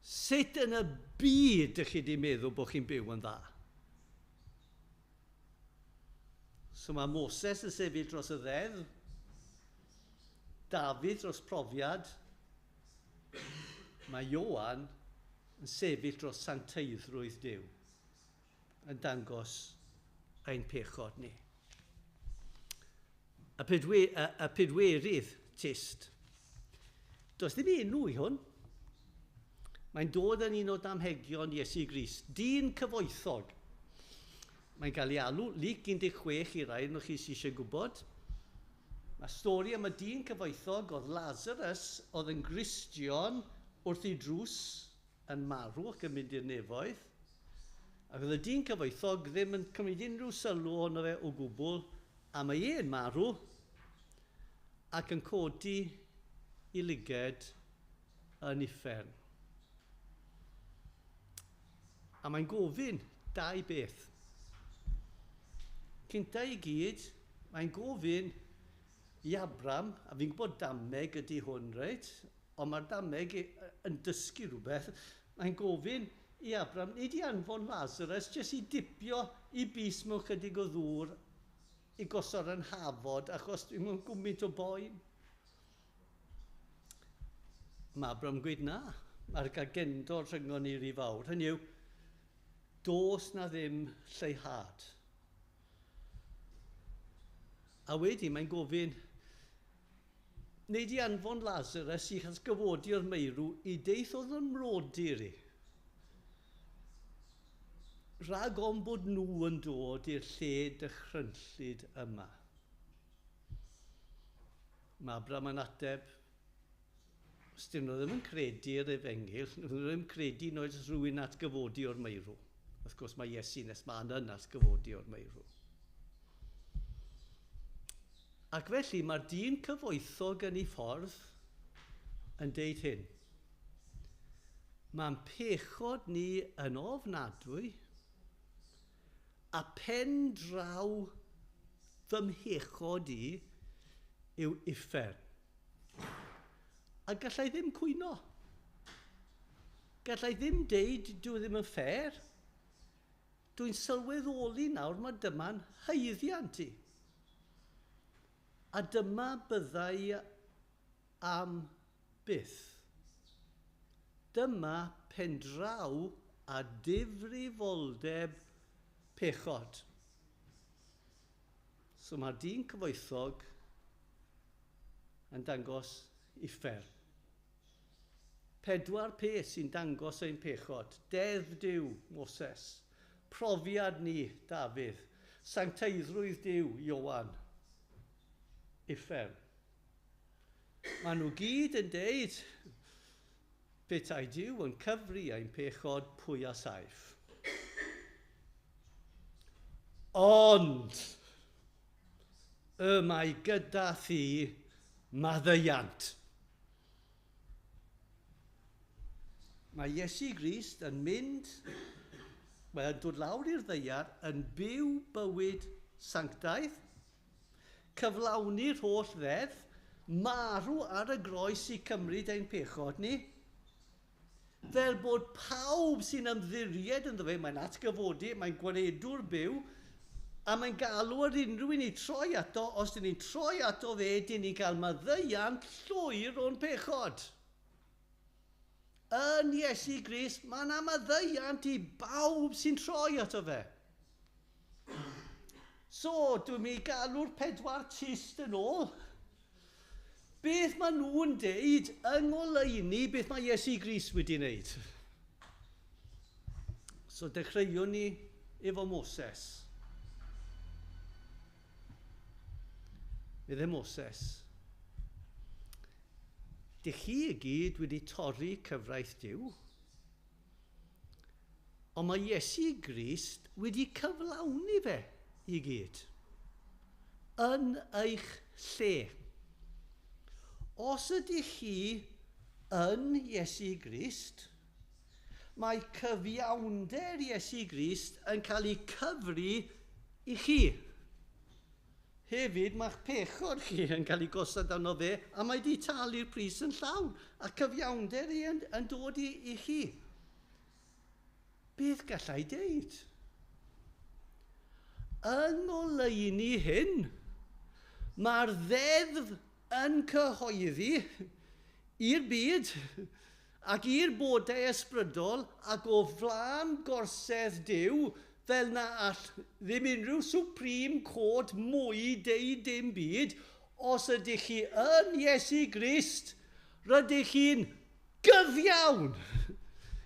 Sut yn y byd ydych chi wedi meddwl bod chi'n byw yn dda? So mae Moses yn sefyll dros y ddeddf, Dafydd dros profiad, mae Ioan yn sefyll dros sancteiddrwydd Duw, yn dangos ein pechod ni. Y pedwerydd tyst. Does dim enw i hwn. Mae'n dod yn un o damhegion Iesu Grist, dyn cyfoethog. Mae'n cael ei alw Luc 16 i rai ohonoch chi sydd eisiau gwybod. Mae stori am y dyn cyfoethog oedd Lazarus, oedd yn Gristion wrth ei drws yn marw ac yn mynd i'r nefoedd. Ac oedd y dyn cyfoethog ddim yn cymryd unrhyw sylw ohono fe o gwbl, a mae e'n marw ac yn codi i lyged yn uffern. A mae'n gofyn dau beth. Cynta i gyd, mae'n gofyn i Abram, a fi'n gwybod dameg ydy hwn, reit? Ond mae'r dameg yn dysgu rhywbeth. Mae'n gofyn i Abram, nid i anfon Lazarus, jyst i dipio i bys mewn chydig o ddŵr i gosod yn hafod, achos dwi'n mewn gwmynt o boen. Mae Abram gweud na, mae'r gagendor rhyngon ni rhy fawr. Hynny yw, does na ddim lleihad. A wedyn mae'n gofyn, wneud i anfon Lazarus i atgyfodi o'r meirw i deith oedd yn mrodyr i. Rhag ofn bod nhw yn dod i'r lle dychrynllyd yma. Mae Abram yn ateb, os dyn nhw ddim yn credu'r efengyl, nhw ddim yn credu noes rhywun atgyfodi o'r meirw. Wrth gwrs mae Iesu nes mae'n yn atgyfodi o'r meirw. Ac felly mae'r dyn cyfoethog yn ei ffordd yn deud hyn. Mae'n pechod ni yn ofnadwy a pen draw fy mhechod i yw uffern. A gallai ddim cwyno. Gallai ddim deud dwi ddim yn ffair. Dwi'n sylweddoli nawr mae dyma'n haeddiant i. A dyma byddai am byth. Dyma pendraw a difrifoldeb pechod. So mae'r dyn cyfoethog yn dangos uffern. 4 peth sy'n dangos ein pechod. Deddf Duw, Moses. Profiad ni, Dafydd. Sancteiddrwydd Duw, Ioan. Uffern. Maen nhw gyd yn deud, petai Duw yn cyfri ein pechod pwy a saif. Ond, y mae gyda thi maddeuant. Mae Iesu Grist yn mynd, mae'n dod lawr i'r ddaear yn byw bywyd sanctaidd, cyflawni'r holl ddeddf, marw ar y groes i cymryd ein pechod ni, fel bod pawb sy'n ymddiried ynddo fe, mae'n atgyfodi, mae'n gwaredwr byw, a mae'n galw ar unrhyw un i troi ato, os dyn ni'n troi ato fe, dyn ni'n cael maddeuant llwyr o'n pechod. Yn Iesu Grist, mae yna maddeuant i bawb sy'n troi ato fe. So, dwi'n mynd i galw'r 4 tyst yn ôl. Beth maen nhw'n deud yng ngoleuni beth mae Iesu Grist wedi wneud? So, dechreuwn ni efo Moses. Meddai Moses, dych chi i gyd wedi torri cyfraith Duw, ond mae Iesu Grist wedi cyflawni fe i gyd yn eich lle. Os ydych chi yn Iesu Grist, mae cyfiawnder Iesu Grist yn cael ei cyfri i chi. Hefyd, mae'ch pechod chi yn cael ei gosod arno fe, a mae wedi talu'r pris yn llawn, a cyfiawnder i yn dod i chi. Beth gallai deud? Yng ngoleuni hyn, mae'r ddeddf yn cyhoeddi i'r byd ac i'r bodau ysbrydol ac o flaen gorsedd Duw, fel na all ddim unrhyw Supreme Court mwy deud dim byd, os ydych chi yn Iesu Grist, Rydych chi'n gyfiawn.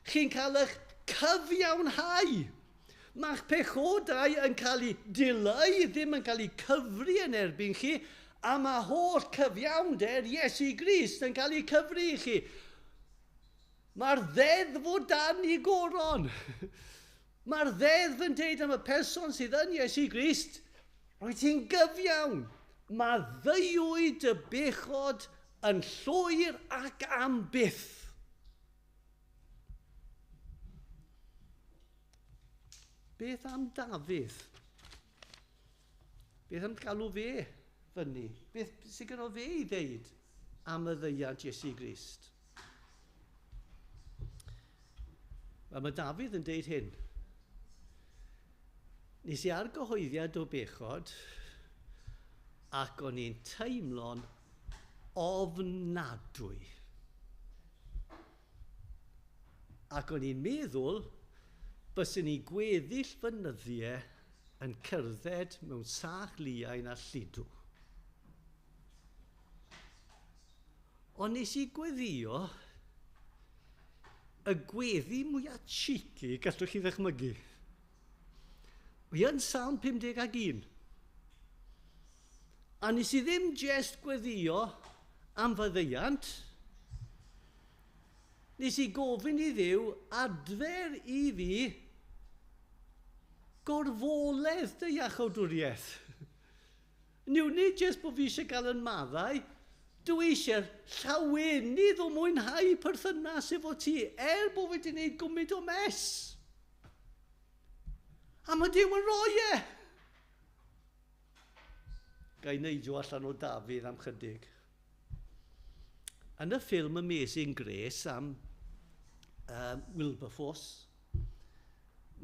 Chi'n cael eich cyfiawnhau. Mae'ch pechodau yn cael eu dileu, ddim yn cael eu cyfri yn erbyn chi, a mae holl cyfiawnder Iesu Grist yn cael eu cyfri i chi. Mae'r ddeddf o dan i goron. Mae'r ddeddf yn deud am y person sydd yn Iesu Grist, rwyt ti'n gyfiawn. Mae ddeuwyd y bechod yn llwyr ac am byth. Beth am Dafydd? Beth am galw fe fyny? Beth sydd gyda fe i ddeud am y ddeiant Iesu Grist? Wel, mae Dafydd yn deud hyn. Nes i argyhoeddiad o bechod ac o'n i'n teimlo'n ofnadwy. Ac o'n i'n meddwl byswn i gweddill fy nyddiau yn cerdded mewn sach liain a lludw. Ond nes i gweddio y gweddi mwyaf cheeky gallwch chi ddychmygu. Mae yn Salm 51. A nes i ddim jest gweddio am faddeuant. Nes i gofyn i Dduw adfer i fi gorfoledd dy iachawdwriaeth. Niw, nid jyst bod fi eisiau gael yn maddau, dwi eisiau llawenydd o mwynhau perthynas efo ti, er bod fi wedi gwneud gwmyd o mes. A mae Duw yn rhoi e. Ga i neidio allan o Dafydd am chydig. Yn y ffilm Amazing Grace am Wilberforce,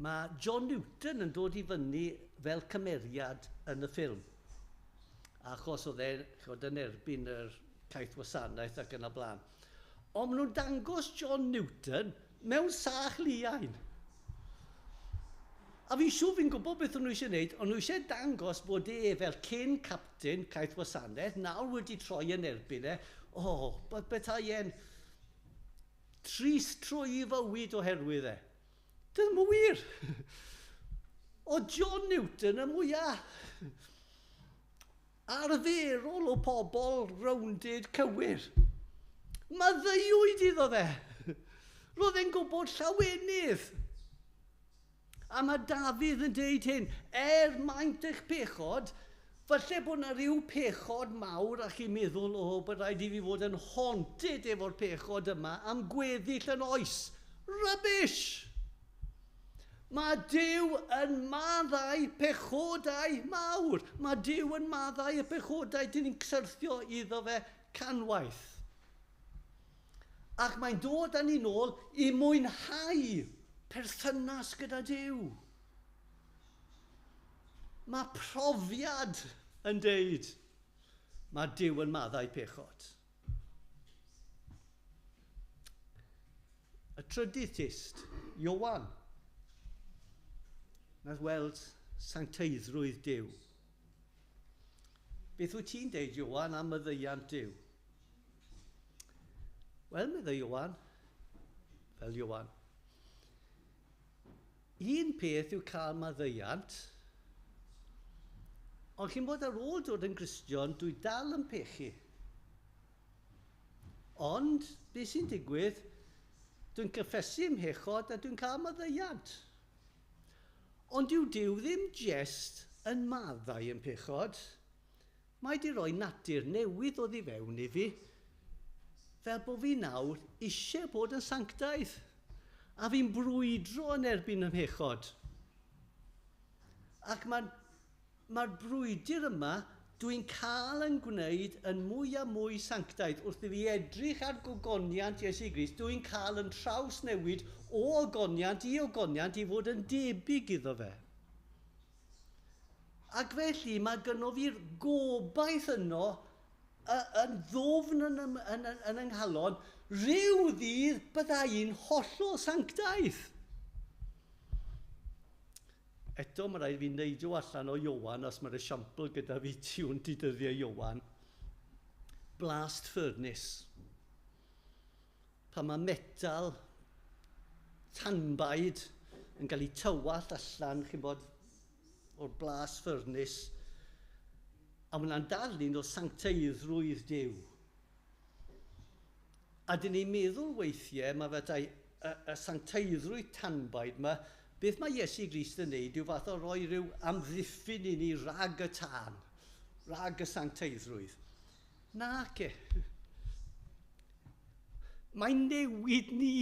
mae John Newton yn dod i fyny fel cymeriad yn y ffilm. Achos oedd e'n yn erbyn yr caeth wasanaeth ac yn y blaen. Ond maen nhw'n dangos John Newton mewn sach liain. A fi'n siŵr fi'n gwybod beth o'n nhw eisiau gwneud, ond nhw eisiau dangos bod e fel cyn captain caeth wasanaeth, nawr wedi troi yn erbyn e. O, oh, bethau e'n trist trwy i fywyd oherwydd e. Dyna ddim yn wir. O John Newton y mwyaf arferol o pobl rounded cywir. Maddeuwyd iddo fe. Roedd e'n gwybod llawenydd. A mae Dafydd yn deud hyn, er maint eich pechod, falle bod yna rhyw pechod mawr a chi'n meddwl, o, bod rhaid i fi fod yn haunted efo'r pechod yma am gweddill yn oes. Rubbish! Mae Duw yn maddau pechodau mawr. Mae Duw yn maddau y pechodau dyn ni'n syrthio iddo fe canwaith. Ac mae'n dod â ni nôl i mwynhau perthynas gyda Duw. Mae profiad yn deud mae Duw yn maddau pechod. Y trydydd tyst, Ioan, nath weld sancteiddrwydd Duw. Beth wyt ti'n deud, Ioan, am maddeuant Duw? Wel, meddai Ioan, fel Ioan, un peth yw cael maddeuant, ond chi'n bod ar ôl dod yn Gristion, dwi dal yn pechu. Ond, beth sy'n digwydd, dwi'n cyffesu ymhechod a dwi'n cael maddeuant. Ond dyw Duw ddim jest yn maddau yn pechod. Mae di roi natur newydd oddi fewn i fi, fel bod fi nawr eisiau bod yn sanctaidd. A fi'n brwydro yn erbyn y mhechod. Ac mae'r brwydr yma dwi'n cael yn gwneud yn mwy a mwy sanctaidd. Wrth i fi edrych ar gogoniant Iesu Grist, dwi'n cael yn trawsnewid o ogoniant i ogoniant i fod yn debyg iddo fe. Ac felly mae gynno fi'r gobaith yno yn ddwfn yn yng nghalon, rhyw ddydd bydda i'n hollol sanctaidd. Eto mae rhaid fi neidio allan o Ioan, os mae'r esiampl gyda fi tu hwnt i dyddiau Ioan. Blast furnace. Pan mae metal tanbaid yn cael ei tywallt allan, chi'n bod, o'r blas ffyrnus, a mae hwnna'n darlun o sancteiddrwydd Duw. A dyn ni'n meddwl weithiau, mae fe dau, y sancteiddrwydd tanbaid yma, beth mae Iesu Grist yn neud yw fath o roi rhyw amddiffyn i ni rhag y tân, rhag y sancteiddrwydd. Nac e. Mae'n newid ni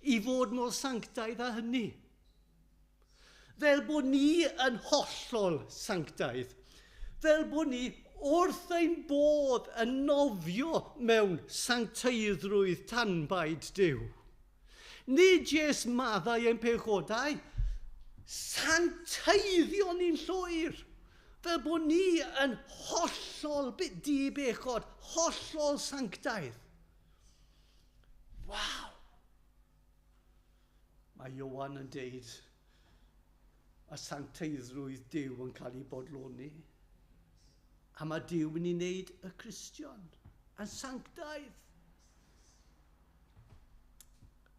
i fod mor sanctaidd â hynny. Fel bod ni yn hollol sanctaidd. Fel bod ni wrth ein bodd yn nofio mewn sancteiddrwydd tanbaid Duw. Nid jyst maddau ein pechodau, sancteiddio ni'n llwyr. Fel bod ni yn hollol di-bechod, hollol sanctaidd. Waw! Mae Ioan yn deud, y sancteiddrwydd Duw yn cael ei bodloni. A mae Duw yn ei wneud y Cristion yn sanctaidd.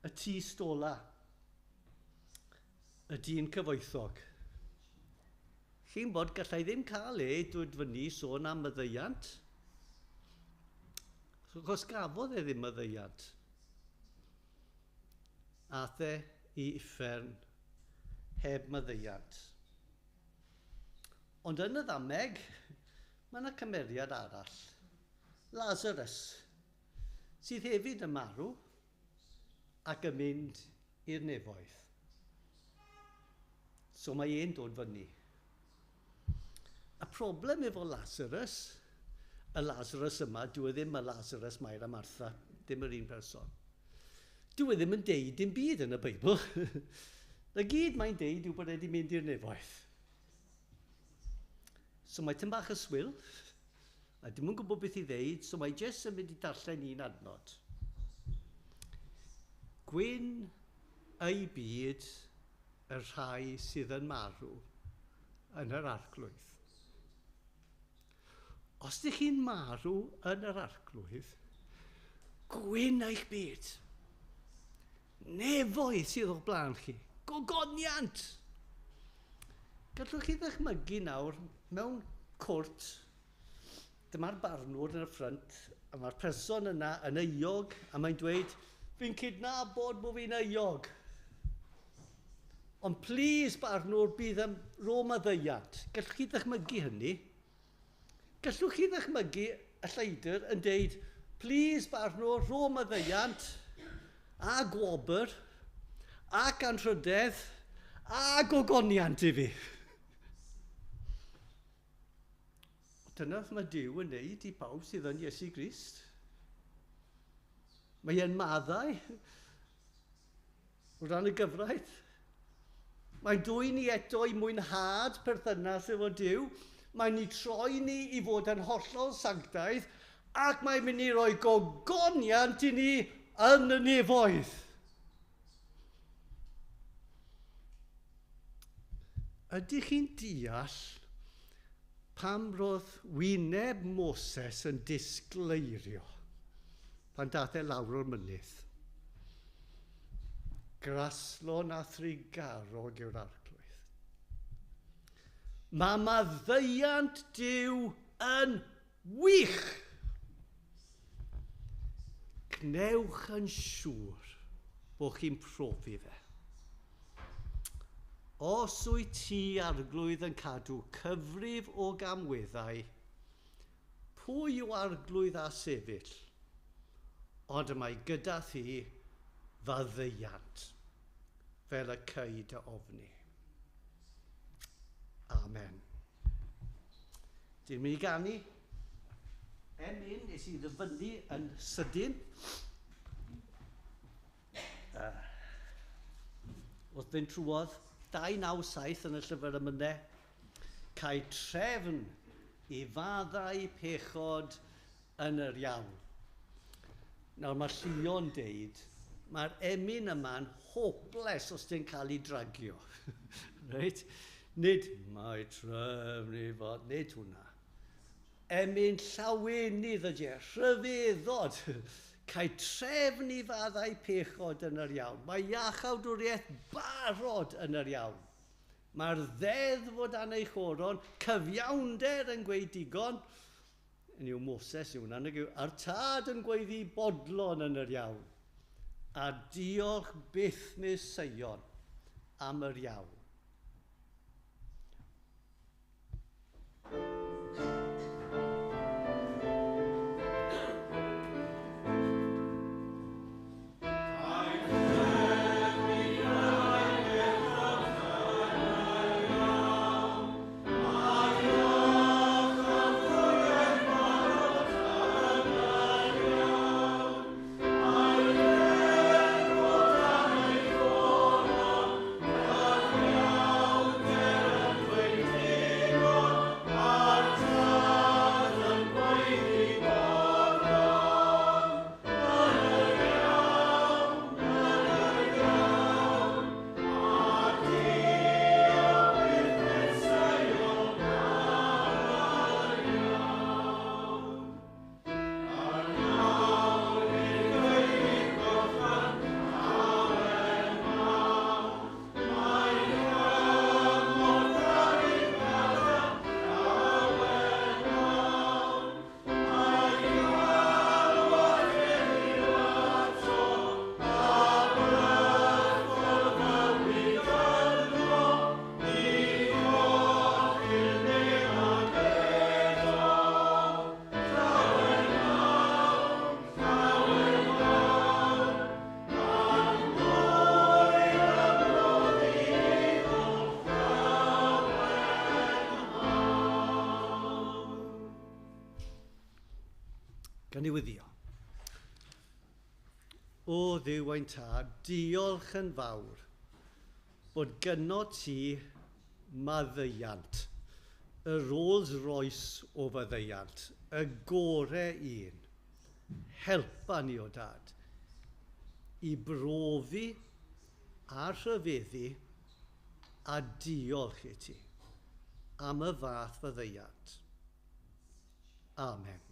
Y tyst ola, y dyn cyfoethog. Chi'n bod, gallai ddim cael e dod fyny sôn am maddeuant. Achos gafodd e ddim maddeuant. Aeth e i uffern heb maddeuant. Ond yn y ddameg, mae yna cymeriad arall, Lazarus, sydd hefyd yn marw ac yn mynd i'r nefoedd. So mae e'n dod fyny. Y problem efo Lazarus, y Lazarus yma, dyw e ddim y Lazarus Mair a Martha, dim yr un person. Dyw e ddim yn deud dim byd yn y Beibl. Na gyd mae'n deud yw bod e wedi mynd i'r nefoedd. So mae tyn bach y swil, a dim yn gwybod beth i ddeud, so mae jyst yn mynd i darllen un adnod. Gwyn ei byd y rhai sydd yn marw yn yr arglwydd. Os ydych chi'n marw yn yr arglwydd, gwyn eich byd. Nefoedd sydd o'ch blaen chi. Gogoniant! Gallwch chi ddychmygu nawr mewn cwrt, dyma'r barnwr yn y ffrynt, a mae'r person yna yn euog, a mae'n dweud, fi'n cydnabod bod fi'n euog. Ond please, barnwr, bydd yn rho maddeuant. Gallwch chi ddychmygu hynny? Gallwch chi ddychmygu y lleidr yn deud, please, barnwr, rho maddeuant, a gwobr, ac anrhydedd, a gogoniant i fi. Dyna beth mae Duw yn neud i pawb sydd yn Iesu Grist. Mae e'n maddau o ran y gyfraith. Mae'n dwyn ni eto i mwynhad perthynas efo Duw. Mae'n ni troi ni i fod yn hollol sanctaidd ac mae'n mynd i roi gogoniant i ni yn y nefoedd. Ydych chi'n deall pam roedd wyneb Moses yn disgleirio pan daeth e lawr o'r mynydd? Graslon a thrugarog yw'r arglwydd. Mae maddeuant Duw yn wych! Gwnewch yn siŵr bod chi'n profi fe. Os wyt ti, arglwydd, yn cadw cyfrif o gamweddau, pwy yw arglwydd a sefyll? Ond y mae gyda thi faddeuant, fel y cei dy ofni. Amen. Dwi'n mynd i ganu emyn nes i ddyfynnu yn sydyn. Wrth fynd trwodd 297 yn y llyfr emynau, cael trefn i faddau pechod yn yr iawn. Nawr mae Llio'n deud, mae'r emyn yma'n hopeless os ti'n cael ei dragio. Reit? Nid mae trefn i fod, nid hwnna. Emyn llawenydd ydy e, rhyfeddod. Cael trefn i faddau pechod yn yr iawn. Mae iachawdwriaeth barod yn yr iawn. Mae'r ddeddf o dan ei choron, cyfiawnder yn gweud digon, yn yw Moses yw hwnna, nag yw, a'r tad yn gweiddi bodlon yn yr iawn. A diolch byth mis Seion am yr iawn. Gan i wyddio. O Dduw ein tad, diolch yn fawr bod gynno ti maddeuant, y Rolls Royce o faddeuant, y gore un. Helpa ni o dad i brofi a rhyfeddu a diolch i ti am y fath faddeuant. Amen.